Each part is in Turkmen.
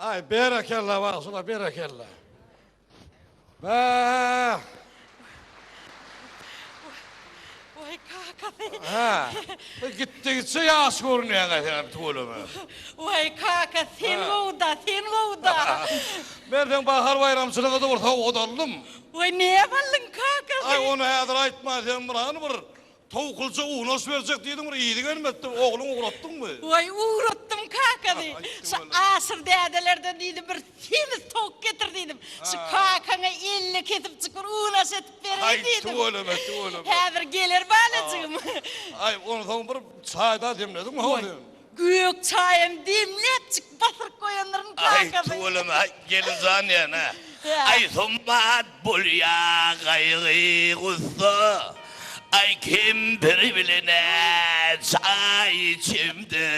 Aý, berekella, bagşylar, berekella. Bäh! Waý, kakasy. Hä, gitdigiçe ýaş görünýäň-ä senem tüweleme. Waý, kaka, sen gowy-da, sen gowy-da. Men seň bahar baýramçylygyňa-da bir sowgat aldym. Waý, näme aldyň, kakasy? Aý, ony häzir aýtman, sen bir hany bir Towuklyja unaş berjek diýdiň bir yzy gelmedi ogluňy ugratdyňmy? Waý ugratdym kakany. Şu Aşyr dädelerden diýdim bir semiz towuk getir diýdim. Şu kakaňa elle kesipjik bir unaş edip bereý diýdim. Aý tüweleme tüweleme. Häzir geler balajygym. Aý onsoň bir çaý-da demlediňmi how sen? Gök çaýam demläpjik basyryp goýandyryn Aý kakasy. tüweleme aý gelinjan diýen-ä. Aý sumbat bolýa gaýgy gussa Aý kempir bilen-ä çaý içemde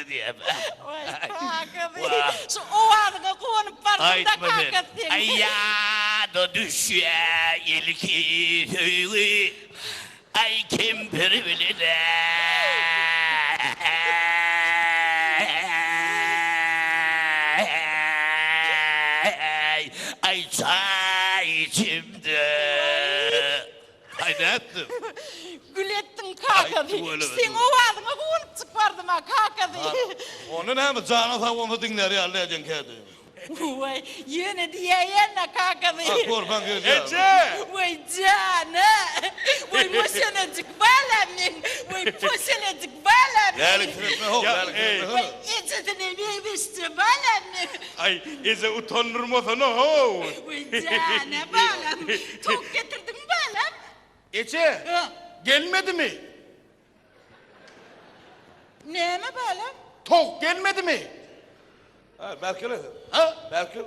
diýen. Waý kakasy şu owazyňa guwanyp bardym-da kakasy seň. Aý ýada düşýä ilki söýgi Aý kempir bilen-ä. Aý çaý içimde. Aý nätdiň? Gül etdiň kakasy. Seň owazyňa guwanypjyk bardym-a kakasy. Onda näme janyň sag bolsa diňlär ýaly nädýäň kädi? Waý, ýöne diýäýen-ä kakasy. Ah, körpäň gelýär. Eje! Waý, jan-a! Waý, moşenejik balam meň! Waý, poşenejik balam meň! Lälik seretme how, lälik seretme. Waý, ejesine meňzeşje balam meň! Aý, eje utandyrmasana how! Waý, jan-a, balam! Towuk getirdiňmi, balam? Eje, gelmedimi? Näme balam? Towuk gelmedimi? Ha, berkele sen. Ha, berkel.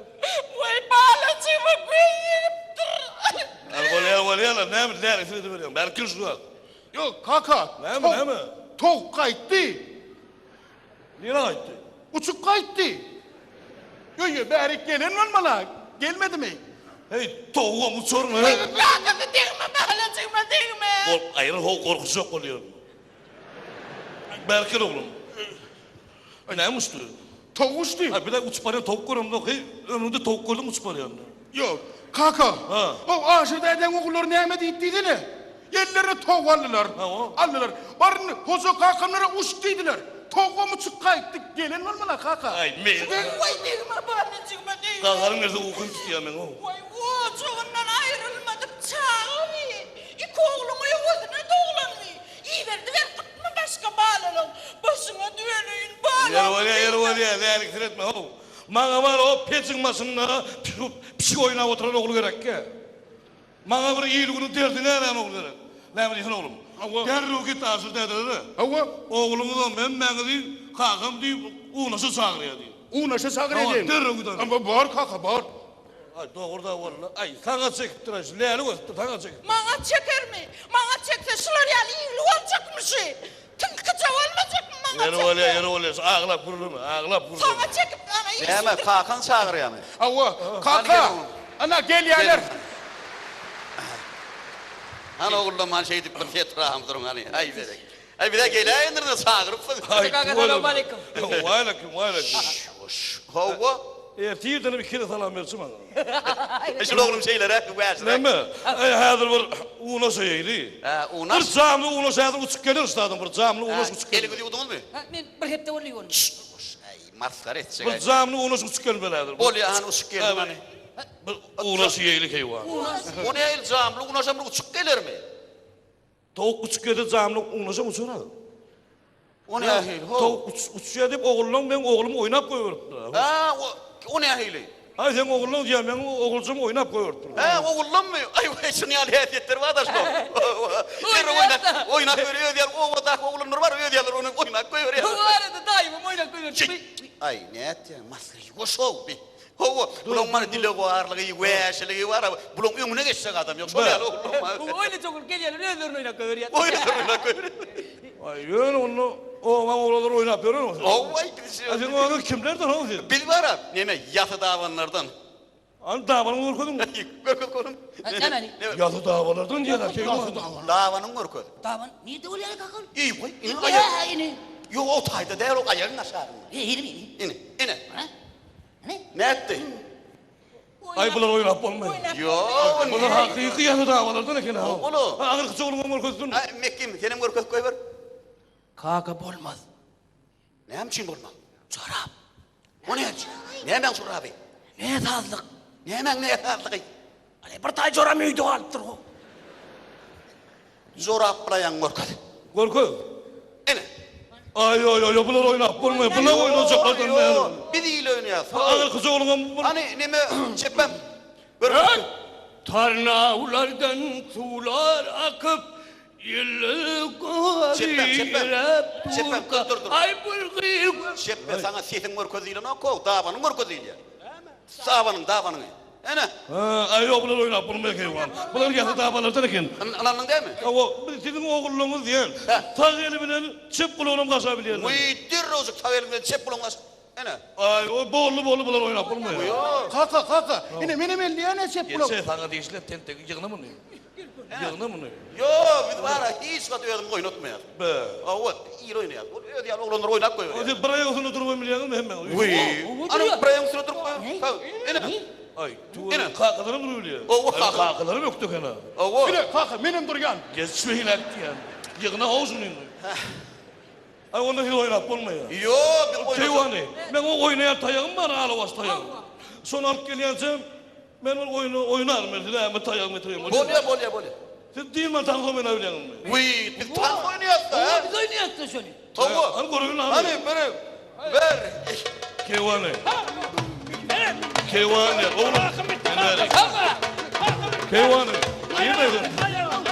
Waý, balajygyma göz ýegipdir. Al bolýar, bolýar, näme, näresini ediberýäň? Berkel şu wagt. Ýok, kaka. Näme, näme? Towuk gaýtdy. Nirä gaýtdy? Uçup gaýtdy. Öýe bärik gelen bolmaly-a, gelmedimi? Heý, towugam uçarmy? Kakasy degme, balajygyma degme. Gork, aýryl how, gorkuzjak bolýar. Berkel oglum. Näme uçdy? Towuk uçdy. Aý, bir-de uçup barýan towuk göremzok. Heý, ömrüňde towuk gördüňmi uçup barýanyny? Ýok. Kaka, Ha. o Aşyr dädeň ogullary näme diýip diýsene. Ellerine towuk aldylar. Hawa. Aldylar. Baryn Hoja kakamlara uç diýdiler. Towugam uçup gaýtdy. Gelen bolmaly kaka. Aý, men. Waý, degme balajygyma, degme. Gaharyň gelse ukym tutýar meň how. Waý, ojagyndan aýrylmadyk çaga bi. Iki ogluň öwezine doglandy. Iberdiber gytmy başga balalaň. Başyňa döneýin balam. Ýeri bolýar, ýeri bolýar, lälik seretme how. Maňa bar o pejiň başynda pişik oýnap oturan ogul gerekgä. Maňa bir il-günüň derdini ärän ogul gerek. Näme diýsene oglum? Hawa. Derrew git Aşyr dädelere. Hawa. Ogluňyzam hemmäňizi kakam diýip unaşa çagyrýar diý. Unaşa çagyrýar Hawa, diýiň. derrew git ana. Bar kaka, bar. Aý, dogry-da walla. Aý, saňa çekipdir-aý, şu lälik ösüpdir, saňa çekipdir. Maňa çekermi? Maňa çekse şular ýaly igli boljakmy şu? Tylkyja bolmajakmy maňa Ýeri çekse? bolýar, ýeri bolýar, şu aglap gürleme, aglap gürleme. Saňa çekip, ana, işi Näme, kakaň çagyrýarmy? Hawa, kaka, ana, gelýärler. Hany ogullam, hany şeýdip bir setrahym duruň, hany, aý berek. Aý bize geläýendir-de çagyrypsyň. Aý, Kaka, tüweleme. salowmaleýkim. Waleýkim, waleýkim. Hawa. Ertirdenem ikide salam berçi maňa. Şul oglum şeýleräk, wäşiräk. Näme? Aý, häzir bir unaş iýeli. Hä, unaş. Bir jamly unaş häzir uçup geler ştadan, bir jamly unaş uçup geler. Eliňizi ýuwduňyzmy? Hä, men bir hepde boldy ýuwanyma. Aý, masgara etjek. Bir jamly unaş uçup gelmeli häzir. Bolýa, hany uçup gelsin hany. Bir unaş iýeli keýwan. O nähili jamly unaşam bir uçup gelermi? Towuk uçup gelse jamly unaşam uçar a. O nähili how? Towuk uçýar diýip ogullaň meň oglum oýnap goýberipdir. Hä, o nähili? Aý seň ogullaň diýýär meň oguljygym oýnap goýberipdir. Hä, ogullammy? Aý weý şuny ýaly häsiýetleri bar-da şoň. Derrew oýnap, oýnap goýberýär öz ýaly obadaky oglanlar bar öz ýalylar ony oýnap goýberýär. Bu arada daýymam oýnap goýberipdir. Aý nätýäň masgara ýuwaş how bi. Hawa, bulaň mana dilewarlygy, wäşiligi bar-a, bulaň öňüne geçjek adam ýok, şol ýaly ogullam bar. Oýnajak bolup gelýärler, özlerini oýnap goýberýär. Özlerini oýnap goýberýär. Aý, ýöne onda obaň oglanlary oýnap ýörenmi? Hawa, biz. A sen obaň kimlerden how sen? Biz bar-a, neme, ýasy dabanlardan. Hany dabanyňy görkeziň. Görkez oglum. Nämeni? Ýasy dabalardan diýýär-ä, keýwan. Dabanyňy görkez. Daban nirde bolýar kaka ol? Eý, goý, ine aýak. Ine. Ýok, o taýda däl, o aýagyň aşagynda. Ine, ine. Ine, ine. Ine. Nätdi? Aý bular oýnap bolmaýar. Ýok. Bular hakyky ýaly dawalardan eken ha. Ola. Agyrkyça ogluňam görkezsin. Aý Mekgim, senem görkezip goýber. Kaka bolmaz. Näme üçin bolmaz? Jorap. O näme üçin? Nämäň joraby? Näsazlyk. Nämäň näsazlygy? Aý bir taý joram öýde galypdyr ho. Jorap bilaýaň görkez. Görkez. Ene. Aý aý aý bular oýnap bolmaýar. Bular oýnajaklardan däl. Biz il oýnaýas. Agyrkyja ogluňam bir. Hany neme çepem. Görkez. Tarnawlardan suwlar akyp, ýyly Çepem, çepem. Çepem, dur, dur, dur. Aý bir gyz. Çepbe saňa sesiň görkez diýlenok, dabanyň görkez diýilýär. Dabanyň, dabanyňy. Ene. Ha, aý ýok bular oýnap bolmaýar keýwan. Bular ýasy dabalardan eken. Ynandyň dälmi? Hawa, biz siziň ogullaryňyz diýen. Sag eli bilen çep gulagynam gaşap bilýärler. Wiý, derrewjik sag eli bilen çep gulagyny gaş. Ene. Aý, o boldy, boldy, bular oýnap bolmaýar. Ýok. Kaka, kaka, ine menem elleýän-ä çep gulak. Geçse saňa degişli tentegi ýygna muny. Ýygna muny. Ýok, biz bar-a hiç wagt özümizi oýnatmaýarys. Be. Hawa, il oýnaýar. Ol özi ýaly oglanlar oýnap goýberýär. Siz bir aýak üstünde durup hem bilýäňizmi hemmäňiz? Wiý. Ana, bir aýagyň üstünde durup goý. Sag. Ene. Aý, tüweleme, kakalaram durup bilýär. Hawa, kaka. Kakalaram ökde eken-a. Hawa. Ine, kaka, menem durýan. Geç beýläk diýýän. Ýygna how şuny. Aý, onda siz oýnap bolmaýar. Ýok, biz oýnajak. Keýwany, meň o oýnaýan taýagym bar, alabaş taýagym. Şony alyp gelýänçäm, Men ol oýny oýnaryn men size ähmet taýagymy getireyim bolýa. Bolýa bolýa bolýa. Siz dynman tans oýnap bilýäňizmi? Wiý biz tans oýnaýasda hä? Biz oýnaýasda şony. Hawa. Hany göreýin hany. Hany bir bir. Keýwany. Keýwany oglum. Keýwany. Diýme.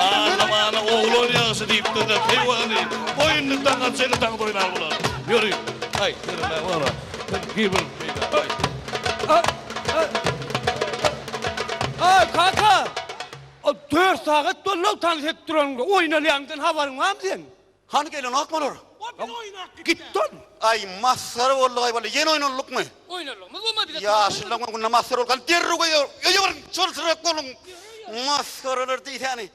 Aglamana oglan ýagşy diýipdirler keýwany. Goý indi daňa çenli tans oýnar bular. Ýöri. Aý, ýöreme wara. Sen gir bir beýle. Aý. Aý kaka! O dört sagat boldy tans edip duranyňda. Oýnalýanyňdan habaryň barmy seň? Hany gelenokmy olar? Gitdi ol. Aý masgara boldugaý walla ýene oýnaldykmy? Oýnalygymyz bolmady bize. Ýaşulylaň öňünde masgara bolup galyp derrew öýe öýe baryň çolsurak boluň. Masgaralar diýsäni.